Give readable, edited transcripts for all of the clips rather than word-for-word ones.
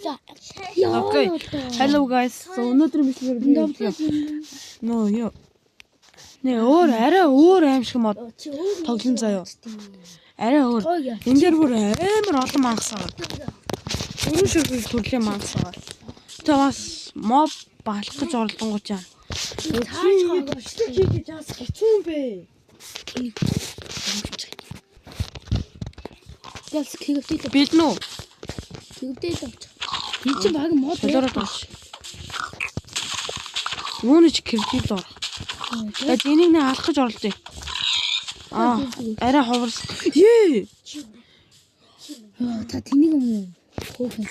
За. Яа. Okay. Hello guys. So өнөөдөр бичлэгээр би нөө юу. Нэ өөр арай өөр аим шиг мод тоглон заяа. Арай өөр. Энэ дээр бүр амар олон мангас байгаа. Дөрвөн шиг төрлийн мангас байгаа. Тэгээ бас моб балах гэж оролдонгууд яа. Цааш хийх гэж бас хэцүү юм бэ. Гэлс кигвтэй Бэлэн үү? кигвтэй л авчих. Энэ чинь баг мод Солиороод байгаа ш. Юуны ч кредит орох. Тэгээд энийг нэ алах гэж оролдъё. Аа, арай ховорс. Ее! Йоо, та тэнийг юм уу? Хөөхөн.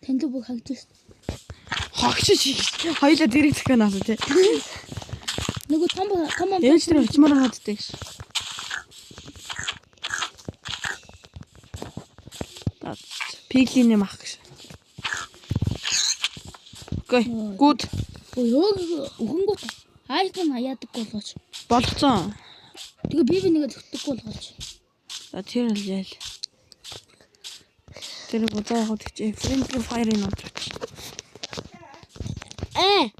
Танд л бүх хагж шít. Хогч шиг. Хоёлаа дэрэг зөхөн наасан тий. Нөгөө том том Ээж тэр очимоор хаадтай гэж. Пиглиний мах гэж. Окей, good. Өө өхөнгөт iPhone аяадаггүй болгооч. Болцсон. Тэгээ би би нэгэ зөгтдөггүй болгооч. За тэр л ял. Тэр буцаа явах гэж friendly fire-ын онцолж. Ээ.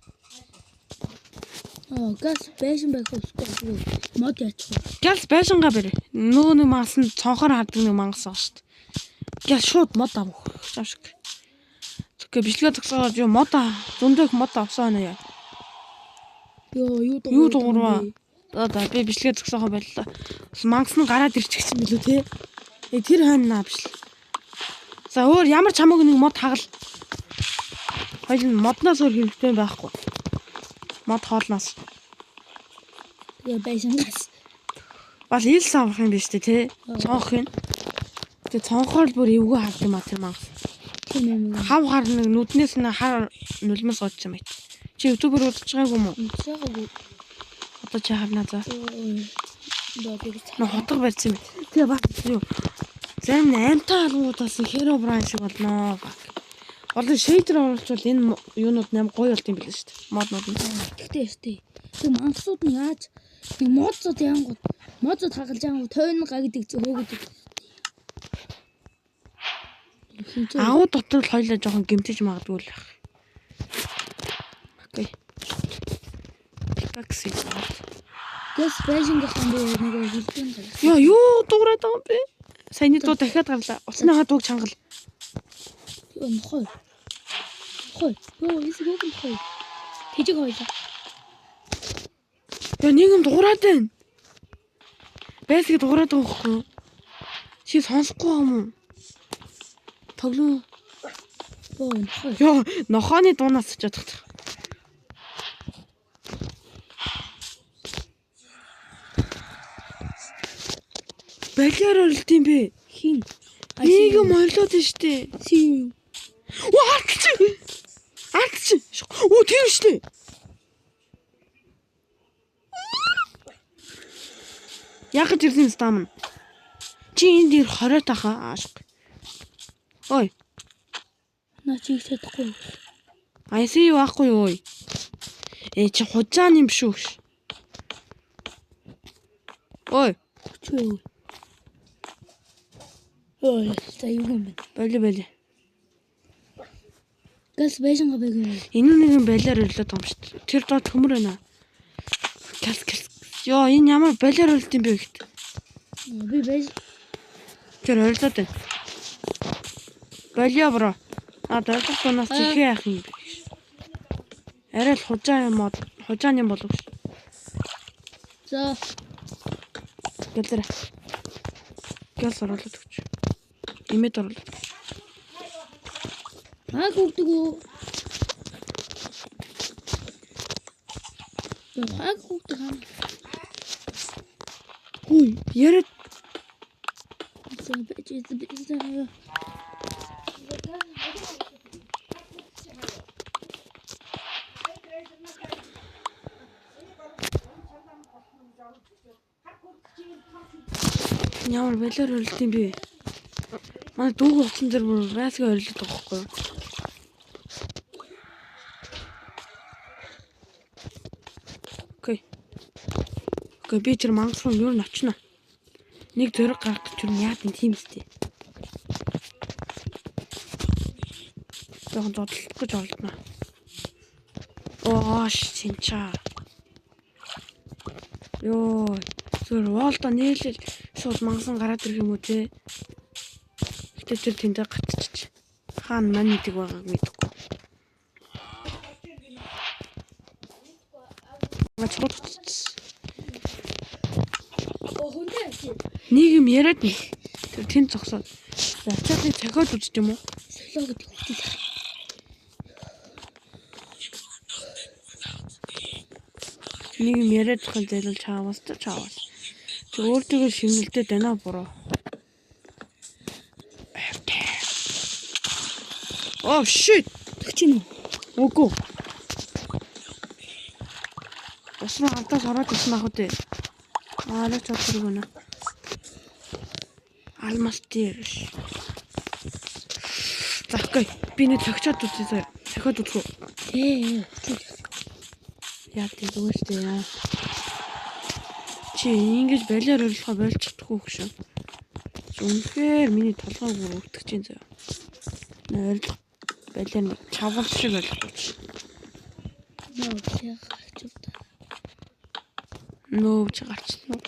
Аа, газ байшин байх усгүй. Мод яачих вэ? Гялс байшингаа бэр. Нөгөө нэг мангас нь цонхоор хардаг нэг мангас байгаа шүү дээ. Гял шууд мод авах юм шиг. Тэгэхээр бичлэгээ зогсоогоод юу мод зөндөх мод авсан байна яа. Йоо, юу дуугарв? Юу дуугарваа? За за би бичлэгээ зогсоохоо боллоо. Бас мангас нь гараад ирчихсэн билүү те. Э тэр хойно наа бичлэг. За өөр ямар ч хамаагүй нэг мод хагал. Хоёул нь модноос өөр хэрэгтэй байхгүй. Мод хоолноос. Тэгээ байшин газ. Бас ил авах юм биш үү те. Цонх юм. Тэгээ цонхоор л бүр эвгүй хард юм а тэр мангас. Тийм юм. Хав хар нэг нүднээс нь хар нулимс годсон юм байт. Чи ютубер үзэж байгаагүй юм уу? Үзээгүй. Одоо чи харна за. Доо Нөө хутга барьсан юм. Тэгээ бас юу. Зарим нь амтаа алгуудаас Herobrine шиг болноо. Олон shader оруулчвал энэ юунууд ням гоё болт юм билээ шүү дээ. Моднууд нь. Тэгтээ өстэй. Тэг мангасууд нь яаж нэг модзууд яангууд модзууд хагалж яангууд тойн гагдаг хөөгдөг. Агуу дотор л хоёлаа жоохон гимтэж магадгүй л байх. Окей. Pickaxe хийж байгаа. Гэс байшингийнхан би нэг хөлбөм гаргасан. Яа юу дуурайд байгаа юм бэ? Саяны дуу дахиад гарлаа. Уцныхаа дууг чангал. Йоо нохой. Нохой. Йоо эс гоо нохой. Тэжиг хоёлаа. Яа нэг юм дуурайд байна. Байсгийг дуурайд байгаа байхгүй юу? Чи сонсохгүй юм уу? Тоглоо. Йоо нохой. Йоо, нохооны дуунаас ч чадах. Балиар орилт юм бэ? Хин. Нэг юм орилоод байна штэ. Си. Оо ардч. Ардч. Оо тэр штэ. Яг гэж ирсэн стам нь. Чи энд ир 20 тахаа аашгүй. Ой, Наа чи их чадахгүй. I see you аахгүй юу? Э чи хужаан юм шүү гэж. Ой, Хүч юу? Ой, за юу юм бэ? боли боли. Гэс байшинга байг юм. Энэ нэг юм балиар өрлөөд байгаа юм шүү дээ. Тэр доод төмөр байна. Калс калс. Йоо, энэ ямар балиар өрлөлт юм бэ гэхэд. Би байж Тэр өрлөөд байна. Болио бро. А дөрөв дунаас чихээ яах юм бэ гэж. Арай л хужаа юм уу? Хужаан юм болов шүү. За Гэлэр. Гэл оруулаад өгч. Имэд оруулаад. баг өгдөг үү? Баг өгдөг юм. Хүй, яриад За байж за. Ямар балиар орилт юм бэ? Манай дүүг утсан дээр бүр байсгаа орилдог байгаа байхгүй юу? Окей. Окей, би тэр мангас руу юу н очно. Нэг зөрөг гаргах гэж юу яад юм тийм үстэй. Жохон зодлох гэж оролдоно. Оо шинчаа. Йоо, зүгээр воолдо нээлэл шууд мангасан гараад ирэх юм уу те? Гэтэ тэр тэндээ гатчих. Хаана мань гэдэг байгааг мэдэхгүй. Чууд утсан. Нэг юм яриад нь. Тэр тэнд зогсоод. Очиад нэг цохиод үздэг юм уу? Солио гэдэг хүчтэй. Нэг юм яриад байгаа зайлуул чаавас та чаавас. Чи өөртөө шимнэлдээд байна буруу. Oh shit. Тэгч юм уу? Үгүй. Ус руу ардаас ороод ирсэн байх үү те. Аа л чадвар гэнэ. Алмас дээр. За окей. Би нэг цогцоод үзье заяа. Цохиод үзэх үү? Ээ. Яа тийм зүгээр шүү дээ яа. Чи ингэж балиар орлохоо болчихдохгүй хөшөө. Үнэхээр миний толгой бүр өвдөх чинь заяа. Нэ орлох балиар нэг чавгал шиг ойлгохгүй. Нөө гарч та. Нөө чи гарчлаа.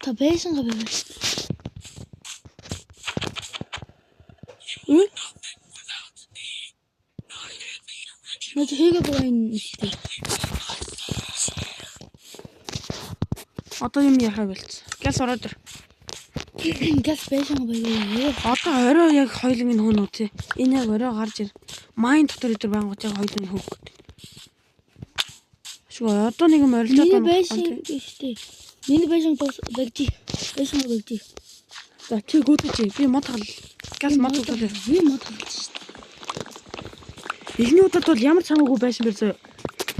Та байшингаа байвал. Үн? Нөө хийгээ байгаа юм шүү дээ. Одоо юм яхаа болцсон. Гяс ороод ир. Гяс байшингаа байвал. Одоо орой яг хоёуланг нь хөөнө үү те. Энэ яг орой гарч ир. Майн дотор өдр байнгут яг хоёуланг хөөх гэдэг. Шгүй одоо нэг юм орилдоод Миний байшин шүү дээ. Миний байшин багж. Байшин багж. За чи гүйдэж. Би мод хал. Гяс мод хал. Би мод халж шүү дээ. Эхний удаад бол ямар ч хамаагүй байшин бэр зөө.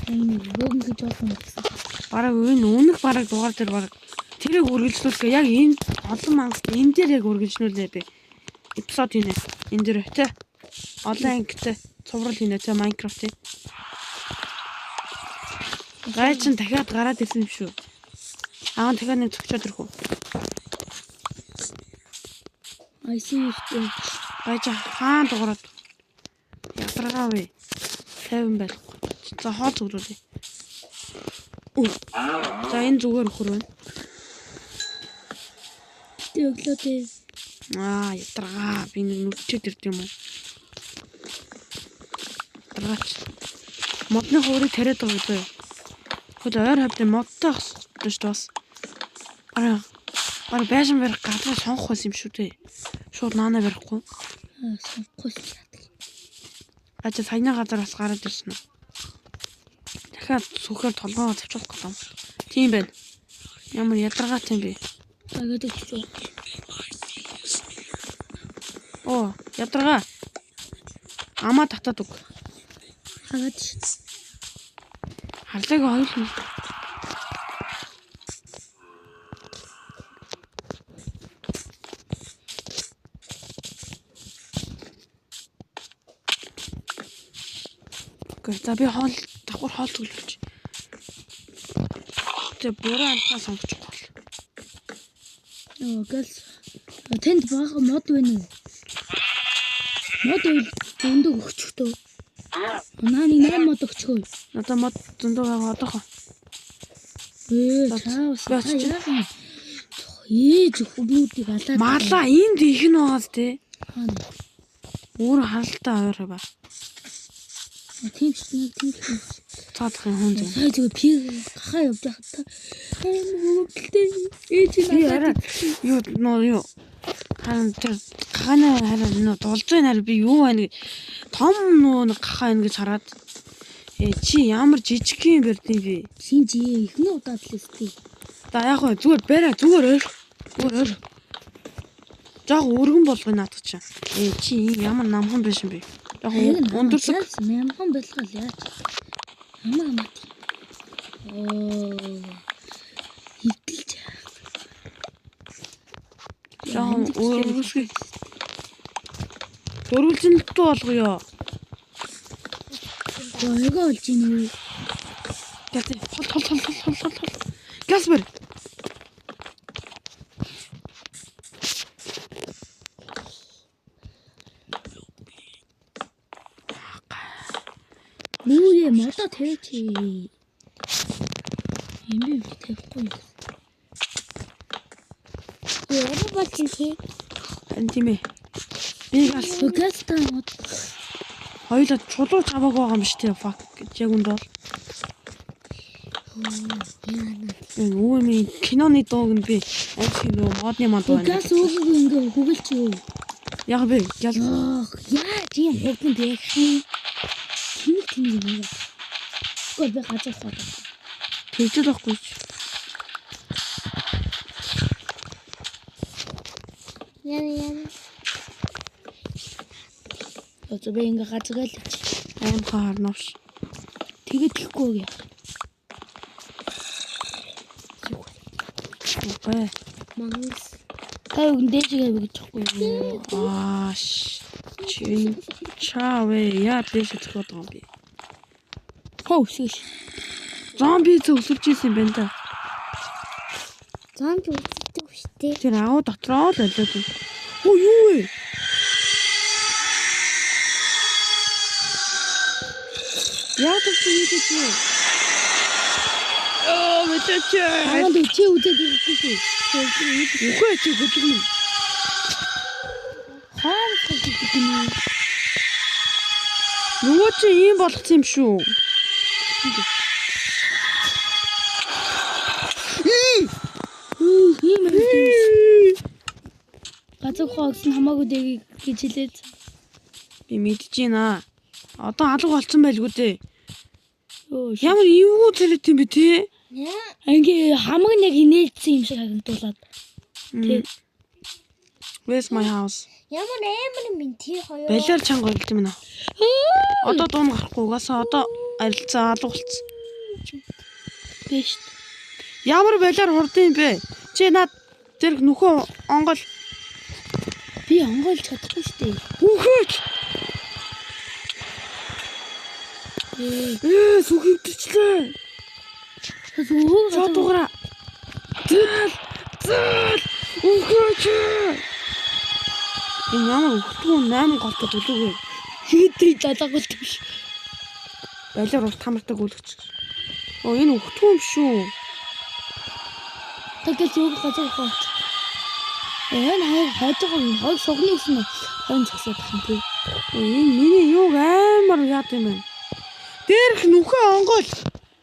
Энэ бөөгн гэж жоохон гэсэн. Бараг энэ өмнөх бараг дугаар дээр бараг тэрийг үргэлжлүүлэх яг энэ олон мангас энэ дээр яг үргэлжлүүлнэ би. Эпизод хийнэ. Энэ дээр тэ. Олон ангитай цуврал хийнэ тэ Minecraft тий. Гай чин дахиад гараад ирсэн юм шүү. Аа дахиад нэг цогцоод ирэх үү? I see. Гай чи хаан дугаараад ядаргаа вэ? 50 байхгүй. За хоол зүгрүүлээ. За энэ зүгээр өхөр байна. Тэ өглөө тэ. Аа ядаргаа би нэг нүдчээд ирд юм уу? Ядаргаач. Модны хуурыг тариад байгаа зөө. Хөл ойр хавьд модтой ах шүү дээ бас. Бараг байшин барих газар сонгох байсан юм шүү дээ. Шууд наана барихгүй. Сонгохгүй л яадаг. Ача саяны газар бас гараад ирсэн үү? Дахиад сүхээр толгоогоо завчуулах гэдэг юм. Тийм байна. Ямар ядаргаатай юм бэ? Агаад өгч. Оо, ядаргаа. Амаа татаад өг. Хагаад. Харлаг хоёул. Окей, за би хоол давхар хоол төлөвлөж. Тэ буруу амтнаа сонгочихгүй. Оо, гэл тэнд бага мод байна уу? Мод байвал зөндөө өгчихтөө. Наа нэг 8 мод өгчихөө. Надад мод зөндөө байгаа одоохоо. Чаавас. Ээж хүмүүдийг алаад. Малаа энд их нь байгаас те. Хаана? Өөр харалтай ойр ба. Тийм ч нэг тийм ч. Цаадахын хүн зэн. Сая зүгээр пи гахаа явж байхад та амар хөвгөлтэй. Ээж надад юу нөө юу харин тэр гахааны харин нөө дулзын харин би юу байна гэж том нөө нэг гахаа байна гэж хараад чи ямар жижиг юм бэрдیں би. Шинж эхний удаад л өстэй. За яг хөө зүгээр барай зүгээр ойр. Зүгээр ойр. Жог өргөн болгоно наадах чинь. Чи ямар намхан байсан бэ? Яг өндөрсөг намхан болгоол яаж. Ямар амат. Оо. Хөвдөлж. Жог өргөсгөө. Дөрвөлжинэлтүү болгоё. Ойгоо болж ийн үү? Газ хол хол хол хол хол хол. Газ бэр. Нүүе модоо тавиач. Юм би тавихгүй юм. Яа болсон чи? Харин тийм ээ. Би гал Газ та мод. хоёулаа чулуу чавааг байгаа юм шүү дээ. Fuck гэж яг үнд бол. Энэ үү ми киноны дууг нь би аимшиг нөгөө модны мод байна. Газ өгөөгүй ингээ хүгэлч юу. Яг би ял Яах яаж юм хурдан бэ? Тэнэг тэнэг юм. Үгүй би газар хоо. тэгж л байхгүй ч. Яа яа. Одоо би ингээ газар л чи. Аимхаа харнавш. Тэгээд тэхгүй яах. Үгүй. Мангас. Та юу дээшгээ гэж байхгүй юу? Аа чин чавэ яа дэш зөхөд байгаа юм би. Хоо өсгөш. Зомби зөө өсөрч исэн юм байна да. Зомби үздэг шүү дээ. Тэр агуу дотроо л олиод байна. Оо юу вэ? Яа тэр чи хийдэж юу? Оо мэдээч. Аа чи үзээд ирэхгүй шүү. Үхээ чи хөдлөх юм. Хаан гэдэг юм уу? Нөгөө чи ийм болгосон юм шүү. Ийм юм. Газар хоо гэсэн хамаагүй дээ гэж хэлээд Би мэдэж байна. Одоо алга болцсон байлгүй дээ. Өө Ямар эвгүй царайт юм бэ те? Яа. ингээ хамаг нэг инээлцсэн юм шиг харагдуулаад. Тэ. Where's my house? Ямар амар юм тий хоёо. Балиар чанга орилд юм аа. Одоо дуун гарахгүй угаасаа одоо арилцаа алга болцсон. Биш. Ямар балиар хурдан юм бэ? Чи над зэрэг нөхөө онгол Би онгойлж чадахгүй шүү дээ. үхээч. Ээ сүх хөвдөрчлээ. Өө Чодугра. Зээл. Зээл. Үхээч. Энэ ямар үхтгүү 8 голтой бүлээгөө. Хэдий залаагүй биш. Балиар урт хамардаг үлгч. Оо энэ үхтгүү юм шүү. Тэгэл зөв газар хоо. Энэ хоёр хойжоо хоёр сугны гэсэн хоёр зогсоод байх юм тий. Энэ миний юуг амар яад юм бэ? Дээрх нүхээ онгойл.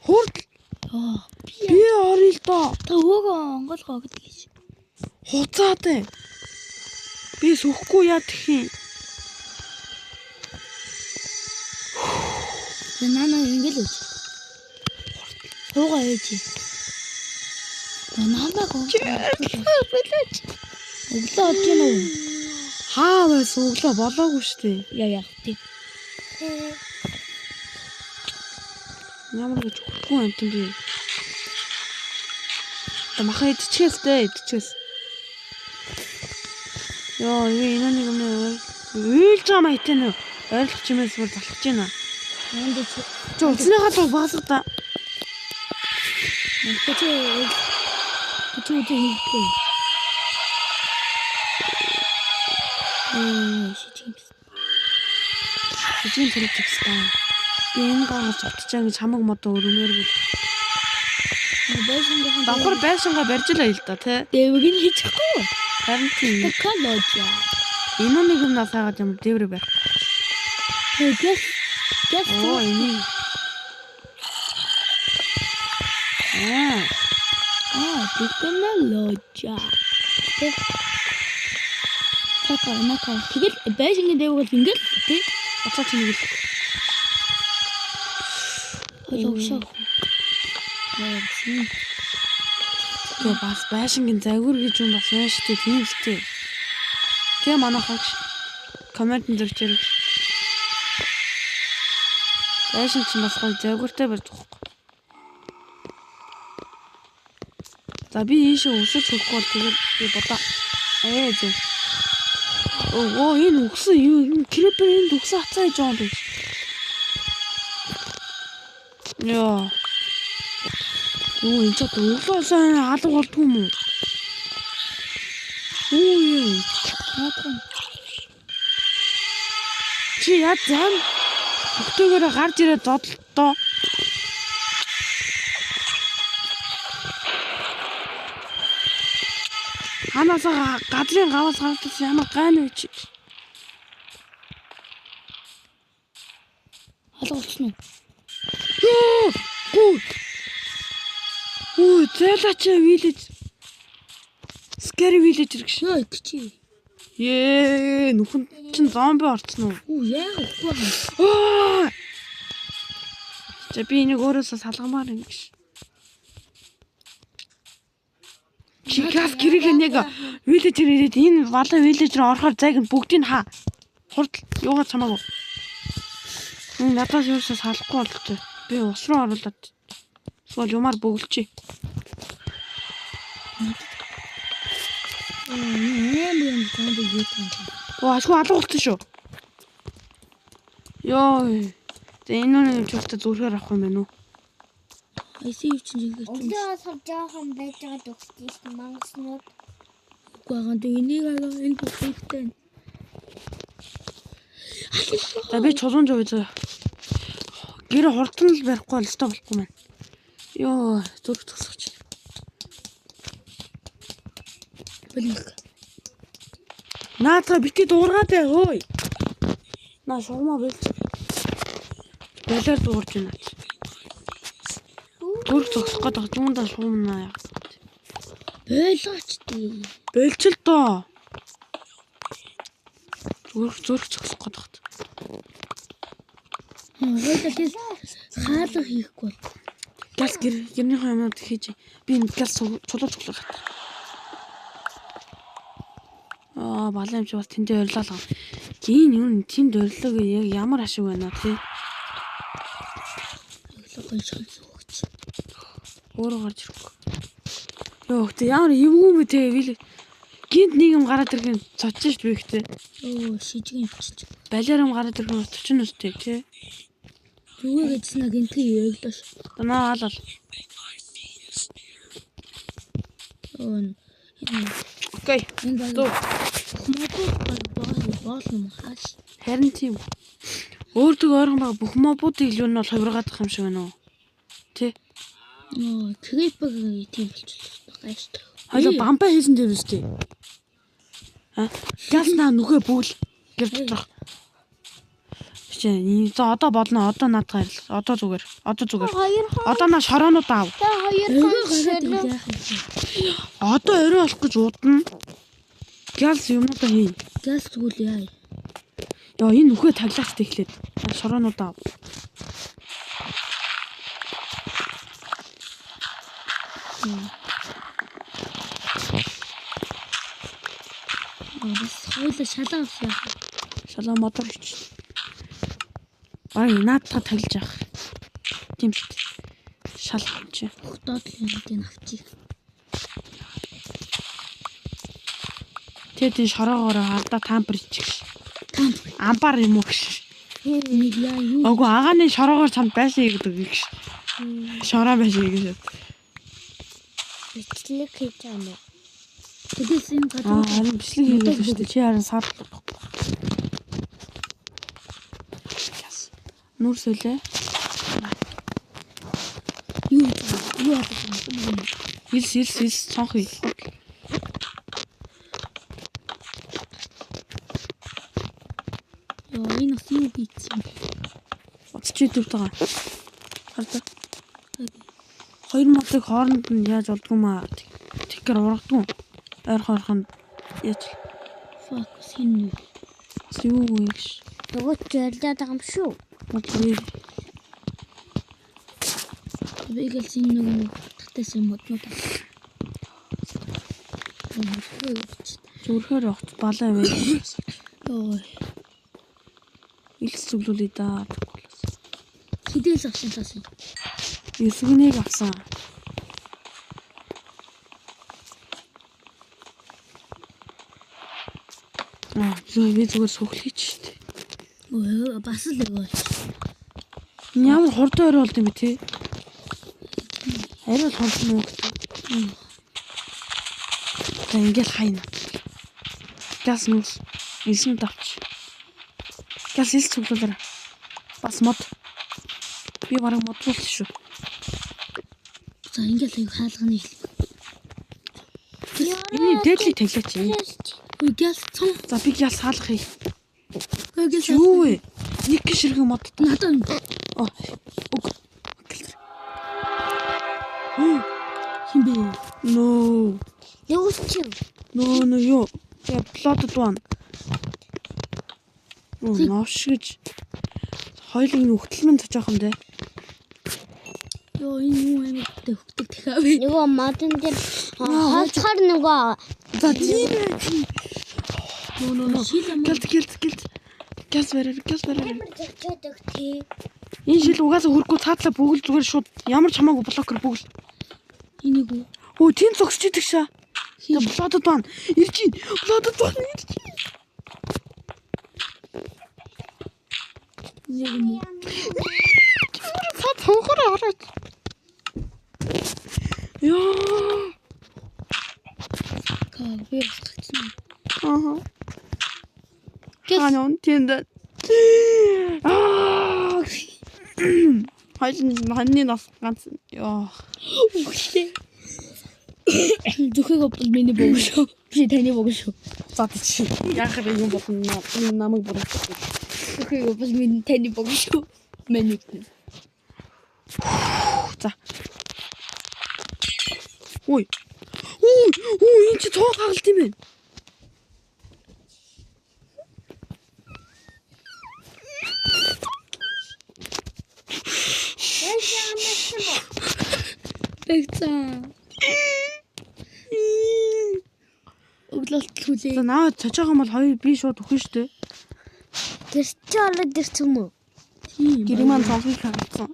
Хурд Аа би би орё л доо. та өөгөө онгойлгоо гэдэг гэж. Хуцаад ээ. Би сүхгүй яадах юм. Нана ингээл үз. Хуугаа ээж. Намайг Билээч. өглөө олж гин үү? Хаа байсан өглөө болоогүй шүү дээ. Яа яа тий. Ямар гэж өгөхгүй амтан би. Одоо маха идчихээс дээ идчихээс. Йоо, энэ нэг юм уйлж байгаа маятаа нэ. Ойрлох чимээс бүр залхаж байна. Энд Чи уцныхаа дуу баасга да. чи чи чи хийхгүй. Шижиг юм. Жижигэн царай зогсдоо. Би энэ гаагаас зогтчихаа гэж хамаг модоо өрөмөр бол. Байшингийн Давхар байшингаа барьж л аял да тий. дэвэг нь хийчихгүй. Харин тийм. Технологи. Энэ нэг юм насаагаад юм дээврээ барих. Гэс гэс Оо энэ. Аа, Аа, технологи. Тэ. Така нака. Тэгэл байшингийн дэвэг бол ингээл тий. уцаа чи нэг л. Ойлгошоо. Яа, тийм. Тэгээ бас байшингийн загвар гэж юм бас байна шүү дээ. Тийм л тий. Тэгээ манайхаа комментэн зөрчээрэй. Байшин чинь бас гоё загвартай барьж байгаа байхгүй. За би ийшээ өсөж өгөхгүй бол тэгээд би бодоо. Ээ зөв. Оо энэ үгсэн юу юм крипер энд үгсэн хацаа хийж байгаа юм биш. Яа. Юу энэ ч одоо өглөө сайн алга болдгүй юм уу? Юу юм? Наадах. Чи яа зам Өгтөөгөөрөө гарч ирээд зодолтоо. Ханаасаа газрын гаваас гарч ямар гайн вэ чи? Алга болчихно уу? Йоо! Гүү. Үу, зайлаач village. Scary villager гэж. Йоо чи. Ее, нүхэн чин зомби орцсон уу? Үу яага үхгүй юм. Аа! За би энийг өөрөөсөө салгамаар юм гэж. Чи газ гэрийг нэг villager ирээд энэ валан villager орохоор зайг нь бүгдийг хаа. Хурд юугаа чамаагүй. Энэ надаас юусаа салахгүй болтой. Би ус руу оруулаад эсвэл юмар бөглөчий. Амар юм зомби юу юм. Оо ашгүй алга болсон шүү. Йоо. За энэ нүг чөлтө зүрхээр авах юм байна уу? ICU чинь жинхэнэ чинь Өглөө болохоор жоохон байж байгаа төгсдөг шин мангаснууд. үгүй байгаа. Тэг энийг аа энэ бүх хэрэгтэй. За би чулуун жоо зөө. Гэр хурдан л барихгүй бол өстой болохгүй маань. Йоо, зүрх зогсох чинь. Блинк. Наадаа бити дуургаад бай хөөе. Наа шугамаа болж. Балиар дуурж байна. Зүрх зогсох гээд байгаа. Юундаа шугамнаа яа. Болооч тий. Болчл доо. Зүрх зогсох гээд байгаа. Хоёлаа тийс хаалга хийхгүй бол. Газ гэр гэрнийхээ юмнууд хийж би энэ газ чулуу цуглах хат. Аа, балан юм чи бас тэндээ орилоо л. Энэ юм тэнд орилоог яг ямар ашиг байна тий? Өглөө гоё шанс өгч. Өөрөө гарч ирэхгүй. Йоо, гэтээ ямар эвгүй юм бэ те би гинт нэг юм гараад ирэх юм цоцсон шүү дээ би гэтээ. Өө шижиг юм чиж. Балиар юм гараад ирэх юм цочин үстэй тий. Зүгээр гэжсэн аа гинтгэ өглөө ш. Наа ал ал. Өө энэ Окей. энэ баг Зөв. модууд баг боол юм хааш. Харин тийм. Өөртөө ойрхон байгаа бүх мобуудыг л юу нь бол хувиргаадах юм шиг байна уу? Тий. Нөө крипер тийм болчихлоо гайш. Хоёлоо бампай хийсэн дээр үстэй. А? Газ наа нүхэ бүүл гэр доторх. Чи за одоо болно. Одоо наадгаа арилга. Одоо зүгээр. Одоо зүгээр. Одоо наа шороонууд аав. Та хоёр Өрөө хон гараад шөнө ирэл яах вэ? Одоо орой болох гэж удна. Газ юмнуудаа хий. Газ тэгвэл яа. Йоо энэ нүхэ таглаач тэглээд. Шороонууд аав. Бас хоёлаа шалаа авах яах вэ? Шалаа модор хийчих. Бараг наадтаа таглаж авах. Тийм шүү дээ. Шал юм чи. Бүх доотлын юмдыг авчих. Тэгээд энэ шороогоор алдаа тампер ичих. Тамп. Амбар юм уу гэж. Нэг яа юу? Үгүй агааны шороогоор чамд байшин хийгдэг гэж. Шороо байшин хийгэж. бичлэг хийж байгаа юм уу? Тэгээс энэ Аа газар харин бичлэг хийгээд шүү дээ. Чи харин сар. Нүрс үлээ. юу юу авах юм? Илс илс илс цонх хий. Йоо энэ бас юу хийсэн юм? Чи төвд байгаа. Хардаа. Хоёр модыг хооронд нь яаж болдгоо маа. Тэгэхээр ургадгүй. Ойрхон ойрхон яаж Fuck син юу? бас юу вэ гэж. Нөгөө ч ярьлаад байгаа юм шүү. Бодлоо. Би гэл син нэг нэг татайсан моднууд авах. Зүрхээр огт балаа байж. Йоо Илс зүглүүлээ да. хідээс авсан тас юм. Элсгнийг авсан. Аа, зүгээр би зүгээр сүхлэхий ч шүү дээ. Өө бас л өгөө. Ямар хурдан орой болд юм бэ те? Арай л хурдан уу гэдэг. За ингээл хайна. Газ нүс элсэнд авч. Газ элс цуглуулаарай. Бас мод. Би бараг модвол шүү. За ингээл аяг хаалганы хэл. Энэ дээдлийг тавилаач. Ой гял цон. За би гял хаалгах юм. Ой гял Юу вэ? Нэг гişэрхэн мод. Надад Оо. Уг. хин бэ? No. Юу чи? No no юу. Я blooded one. Оо новш гэж хоёулын нүхтэл минь цочоох юм дээ. Йоо энэ юу амар хөтэ хөвгдөг дахиад бэ? Нөгөө модон дээр холцохоор нөгөө За тийм ээ. No no no. Шил амар Гэлт гэлт гэлт. Гяс бараар гяс бараар. амар зөгчөөдөг тий. Энэ шил угаасаа хөрөхгүй цаатлаа бөгөл зүгээр шууд ямар ч хамаагүй блокер бөгөл. энийг үү? Өө тийм зогсож идэг шаа. Хин Blooded one. Ирж ийн. Blooded one ирж ийн. яг юм уу? Цаа цонхоор хараач. Яа. Ка би бас гацсан. Аха. Гял Хаан тэнд. Аа. Хоёул ханны нас ганц. Яа. үглээ. Зүхэг бол миний бог шүү. Би таны бог шүү. За чи. Яхаар юм болно намайг буруутгах. Зүхэг бол миний таны бог шүү. Миний. За. Ой. Ой, ой, энэ чи цоо хагалт юм байна. Бэгцэн. Өглөөлт хүлээ. За наа цочоох юм бол хоёр би шууд өгөн штэ. Тэр чи ороод ирсэн юм уу? Тийм. Гэрэг маань цонхыг хагалцсан.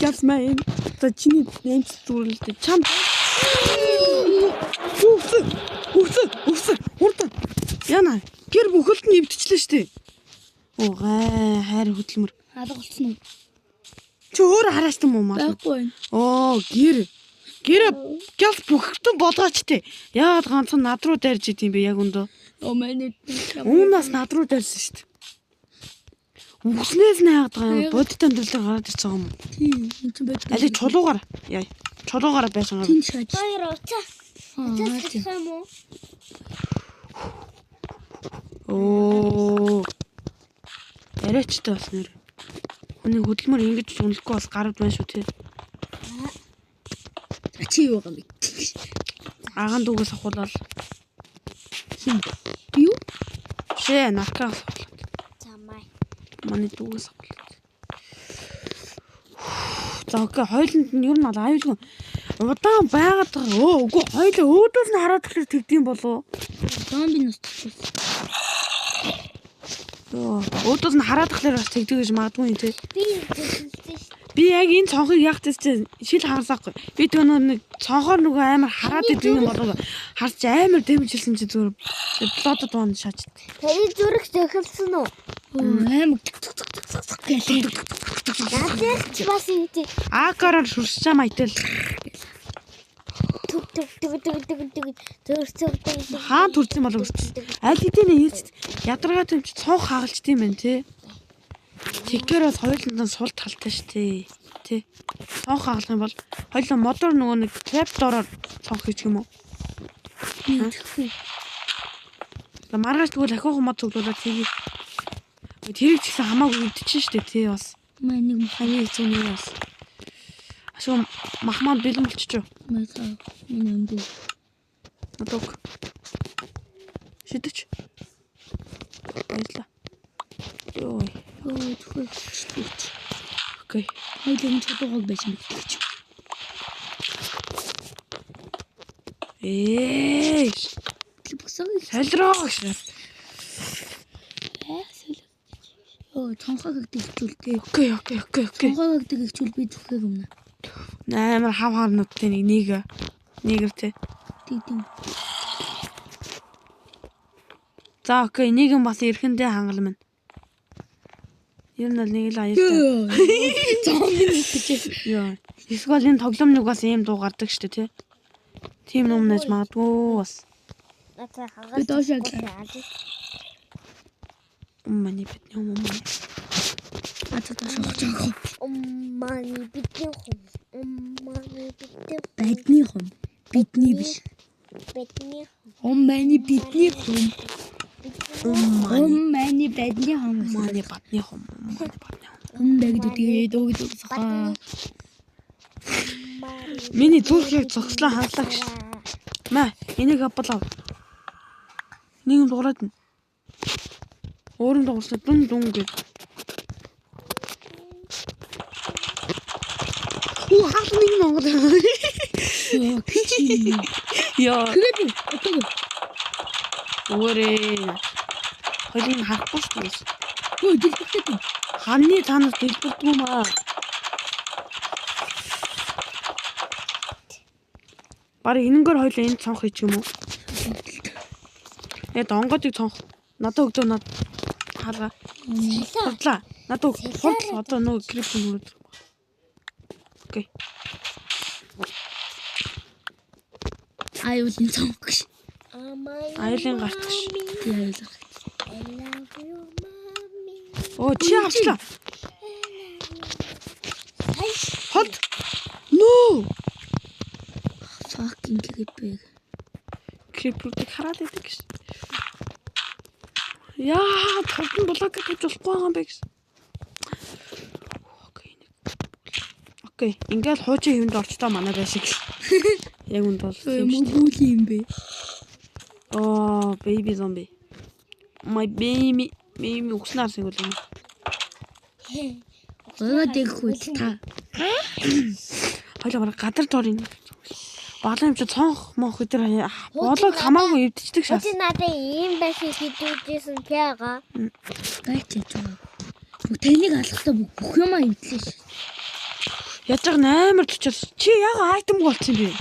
Гяс мэн. За чиний нэмс зүрлэлтэй. Чам. Үхсэн. Үхсэн. Үхсэн. Хурдан. Яна. Гэр бүхэлд нь эвдчихлээ штэ. Оо гай хайр хөдөлмөр. Алга болсон уу? Чи өөр хараач юм уу маа? Байхгүй байна. Оо гэр. Гэр гяс бүхэлдэн болгооч те. Яагаад ганцхан над руу дайрч идэм бэ яг өндөө? Оо миний. Үүнээс над руу дайрсан штэ. Үхснээс нь яагаад байгаа юм? Бодит амьдралаар гараад ирж байгаа юм уу? Тийм. Энэ чинь бодит. Али чулуугаар. Яа. Чулуугаар байсан юм. Тийм шааж. Хоёр уцаа. Уцаа салах юм уу? Оо. Яриачтай бас нэр. Хүний хөдөлмөр ингэж үнэлэхгүй бас гараад байна шүү те. Чи юу байгаа юм бэ? Агаан дүүгээс ахуулаад Хин. Би юу? шээ наркаас ахуулаад. За май. Манай дүүгээс ахуулаад. За окей, хоёуланд нь ер нь бол аюулгүй. Удаан байгаад байгаа. Өө үгүй хоёулаа өөдөөс нь хараад тэгэхээр тэгдэм болов. Зомби нас туссан. Йоо, өөдөөс нь хараад тахлаар бас тэгдэг гэж магадгүй юм те. Би зөксөн шүү. Би яг энэ цонхыг яах гэсэн чинь шил харсаахгүй. Би тэр нэг цонхоор нөгөө амар хараад идэг юм болов. Харч амар дэмжилсэн чи зүгээр блодод бон шаач. Таны зүрх зөхөлсөн үү? Оо амар тк тк тк тк тк гэлээ. Надад ч бас ингэ Акараар шүршиж майтал. түг түг түг түг түг түг зүрх зүг түг түг. Хаан төрсөн болов гэж. Аль хэдийн ээлж ядаргаа тэмч цонх хагалж тийм байх те. Тэгэхээр бас хоёуланд нь сул талтай ш тэ. Тэ. Цонх хагалах юм бол хоёулаа модоор нөгөө нэг trap door-оор цонх хийчих юм уу? Мэдхгүй. За маргааш тэгвэл ахиухан мод цуглуулаад тгий. Тэрийг ч гэсэн хамаагүй өвдчихэн штэ тий бас. Маа нэг Хамгийн хэцүү нь юу бас. Ашгүй мах маань бэлэн болчихжоо. маа миний өндөө. Надад өг. Шидэч. Баярлаа. Йой. Оо зөвхөн читгэж. Окей. Хоёул энэ чулуугыг байсан бэлтгэж. Ээ. Босоо Солироо гэж. Оо цонхоо гэгдэг хичүүлтэй. Окей, окей, окей, окей. Цонхоо гэгдэг хичүүл би зүхэг өмнө. Амар хав харнуудтай нэг нэг нэгэр те. Тийм. За окей, нийгэм бас эрхэндээ хангал минь. Ер нь бол нэг л аюултай. Зомби нүтгэж. Йоо. Эсвэл энэ тоглоом нэг бас ийм дуу гардаг штэ тий. Тийм юм нэж магадгүй бас. Надад хагас. Би доош яглаа. Миний бидний юм юм. Ата доош ухаж байгаа. Умманы бидний хум. Умманы бидний Бидний хум. Бидний биш. Бидний Умманы бидний хум. Умманы Умманы бидний хум. маны бадны хум. Маны бадны хум. Ум дэгд тэгээ дөгд сохоо. Миний зүрх яг зогслоо хандлаа гэж. Мә, энийг авбал ав. Нэг юм дуурайд нь. Өөр нь дуурсан дүн дүн гэж. Оо, хаалт нэг Монгол. Яа, Тэгээд одоо өөрээ. Хоёлын харахгүй шүү дээ. хөө дэлбэртэй. Ханны таанаас дэлбэрдэггүй юм аа. Бараг энэнгээр хоёлаа энэ цонх хийчих юм уу? Яа, онгоодыг цонх. Надад өгдөө над. Хаалга. Хурдлаа. Надад өг. Хурдл одоо нөгөө крипто нүрээд. Окей. Аюулын цонх гэж. Аюулын гарт гэж. Тий аюулын. I love you mommy. Оо, чи авчлаа. Холд. Нөө. Fucking creeper. Криптыг хараад байдаг гэж. Яа, тавдан блок гэж болохгүй байгаа юм бэ гэж. Окей. Окей, ингээл хуучин хэвэнд орчлоо манай байшиг. Яг үнд бол тийм шүү дээ. Мөгүүл юм бэ. Оо, baby zombie. My baby, baby үгснээр сэгвэл юм. Гойгоо дэгэхгүй та. Хоёлаа бараг гадар дор юм. Балан юм чи цонх монх өдр болог хамаагүй эвдчихдэг шас. Өчиг надад ийм байшин хийдэгжсэн пяга. Гайч яаж байгаа. Бүх таныг алгахтаа бүх юмаа эвдлээ ш. Яаж байгаа амар төчөөс. Чи яг айтемгүй болчихсон юм бэ?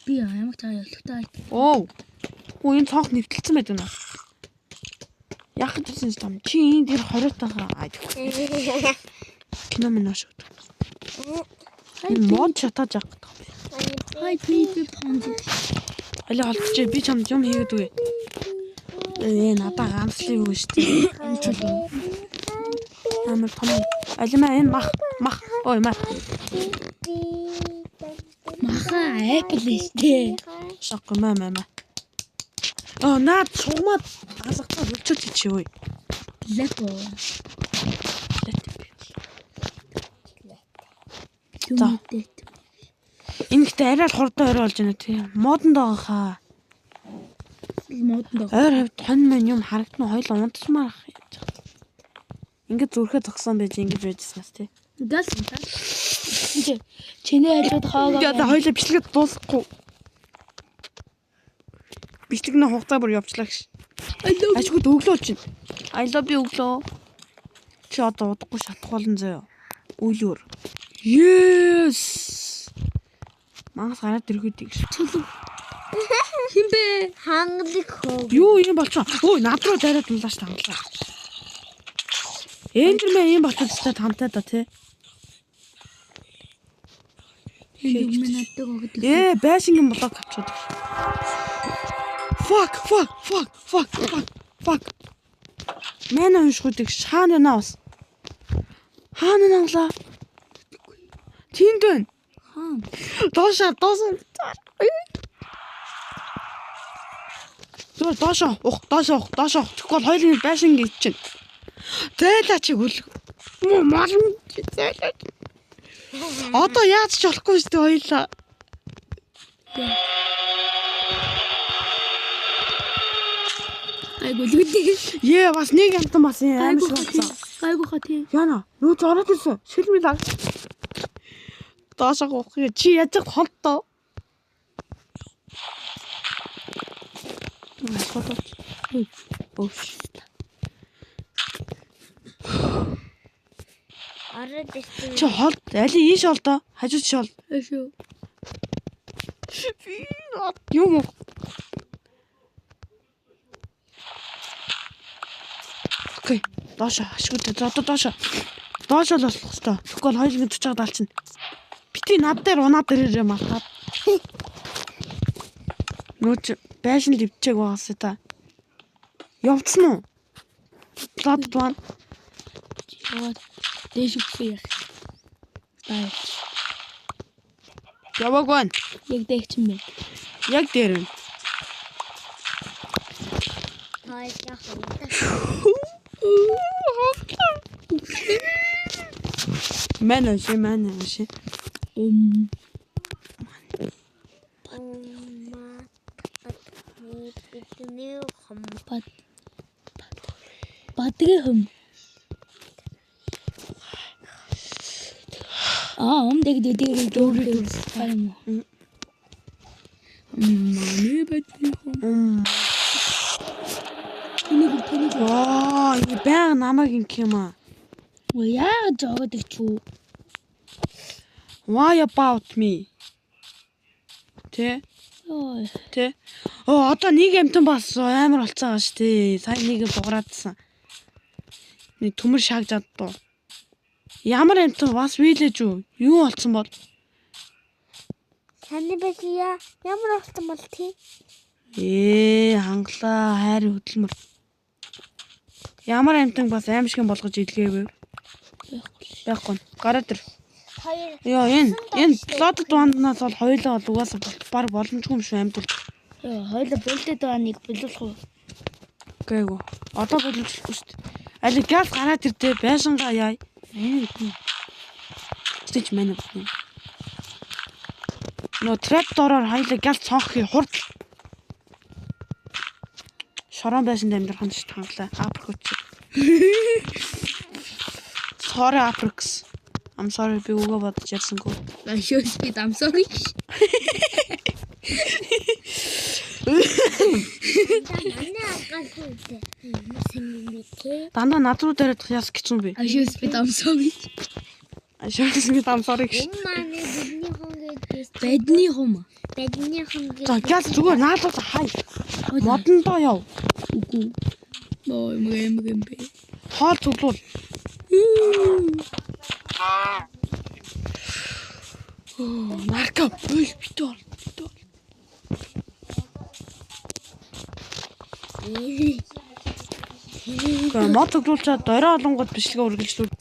Би ямар ч аюултай айт. Оо. Оо энэ цонх нэвтэлсэн байдаг наа. Яг гэж хэлсэн юм. Чи энэ тэр 20 тахаа. Кино минь аш өгдөг. Энэ мод шатааж авах гэдэг юм бэ. Хай baby понз. Алей холдчих би чамд юм хийгээд үгүй. Ээ надаа ганцлыг өгнө шүү дээ. Амар том. Алимаа энэ мах мах. Ой мах. Маха Apple шүү дээ. Шок маа маа маа. Оо наад шугамаад алгацаа өлчөж чи ой. Лепо. За. Энэ гэхдээ арай л хурдан орой болж байна тий. Модонд байгаа хаа. Модонд байгаа. Ойр хавьд хонь мань юм харагдана хоёул унтчмаар ах яаж байгаа. Ингээд зүрхээ зогсон байж ингэж байжснаас тий. Гал та. Чи чиний хажууд хоогоо. Яа да хоёулаа бичлэгээ дуусгахгүй. Бичлэгний хугацаа бүр явчлаа гэж. Ашгүй өглөө чинь. I love you өглөө. Чи одоо удахгүй шатах болно заяа. Үйл өөр. Yes. Мангас гараад ирэх үү гэж. Хин бэ? Хангалыг хөв. Юу юм болчихоо. Өө над руу дайраад унлаа ш тангалаа. Эндэрмэн юм болчихсон та тамтай да тий. Юм надад өгдөг. Ээ байшингийн блок авчиад. Fuck fuck fuck fuck fuck fuck. Манай уншихуйдаг шаана наа бас. Хаана наглаа? Тэнд байна. Хаан. Доошоо доошоо. Зүгээр доошоо ух доошоо ух доошоо ух. Тэгэхгүй бол хоёулын байшин гэж чинь. Зайлаа чи гүл. Малм зайлаа. Одоо яаж ч болохгүй шүү дээ хоёулаа. Айгу лүлэг. Ее бас нэг амтан бас юм амар Айгу шиг болсон. Айгу ха тий. Яна, нүүц ороод ирсэн. Шилмэл аг. Доошоо ухъя. Чи яаж ч холдоо. Холдоо. Өөш. Ороод ирсэн. Чи холд, али ийш холдоо. Хажуу чи холд. Ашуу. Би юм уу? Окей, доошоо ашгүй за одоо доошоо. Доошоо л болох хэвээр. Тэгэхгүй бол хоёулын төчөг далчихна. Бити над дээр унаад ирээрээ мартаад. Нүүч байшин л өвчээг байгаас та. Явцсан уу? Лад дуан. Яваад дээш өгсөн яах. Бай. Яваагүй байна. Яг дэгчин бэ. Яг дээр байна. Тойлох юм. Мэн унши, мэн унши. Ум. Умма батны бидний хом. Бад. Бадгийн хүм. Аа, ум дэг дэг дэг дэг дэг юм уу? Манай бадгийн хүм. Тэнийг тэнийг Ваа, ингэ баян намайг ингэх юм аа. Өө яагаад жогоод ич үү? Why about me? Тэ? Ой. Тэ? Оо, одоо нэг амтан бас амар болцсон байгаа шүү дээ. Сая нэг юм дуграадсан. Нэг төмөр шаагжаад дуу. Ямар амтан бас вилэж үү? Юу болцсон бол? Таны бэлия ямар болсон бол тий? Хангалаа хайр хөдөлмөр. Ямар амтан бас аимшиг болгож илгээв. Байхгүй. Гараад ир. Хоёр Йоо, энэ Blooded One-наас бол хоёулаа бол угаасаа баг боломжгүй юм шүү амьд бол. Йоо, хоёлаа болдод байгаа нэг боловлох уу? Гээгүй. Одоо боломжгүй шүү дээ. Али газ гараад ир дээ байшингаа яа. Манай биднэ. Тэгч манай биднэ. Нөө трап дороор хоёулаа газ цонх хий хурд. Шорон байшинд амьдрах нь шүү хангалаа. Априк үчи. Sorry Aprix. I'm sorry би үгээ бодож ярьсангүй. Ашөөс би I'm sorry. Манай агаал хүйтэй. Ямар сонин бэ те? Дандаа над руу дайрах яс гэсэн би. Ашөөс би I'm sorry. Ашөөс би I'm sorry гэж. Умма нэ бидний хон гэж Бадны хум. Бадны хон гэж. За газ зүгээр наалуус хай. Модондоо яв. Үгүй. Ноо юм юм юм бэ. Хоол цуглуул. Нарко бөл битүү бол битүү. Мод цуглуулчаад дорой олонгууд бичлэгээ үргэлжлүүл.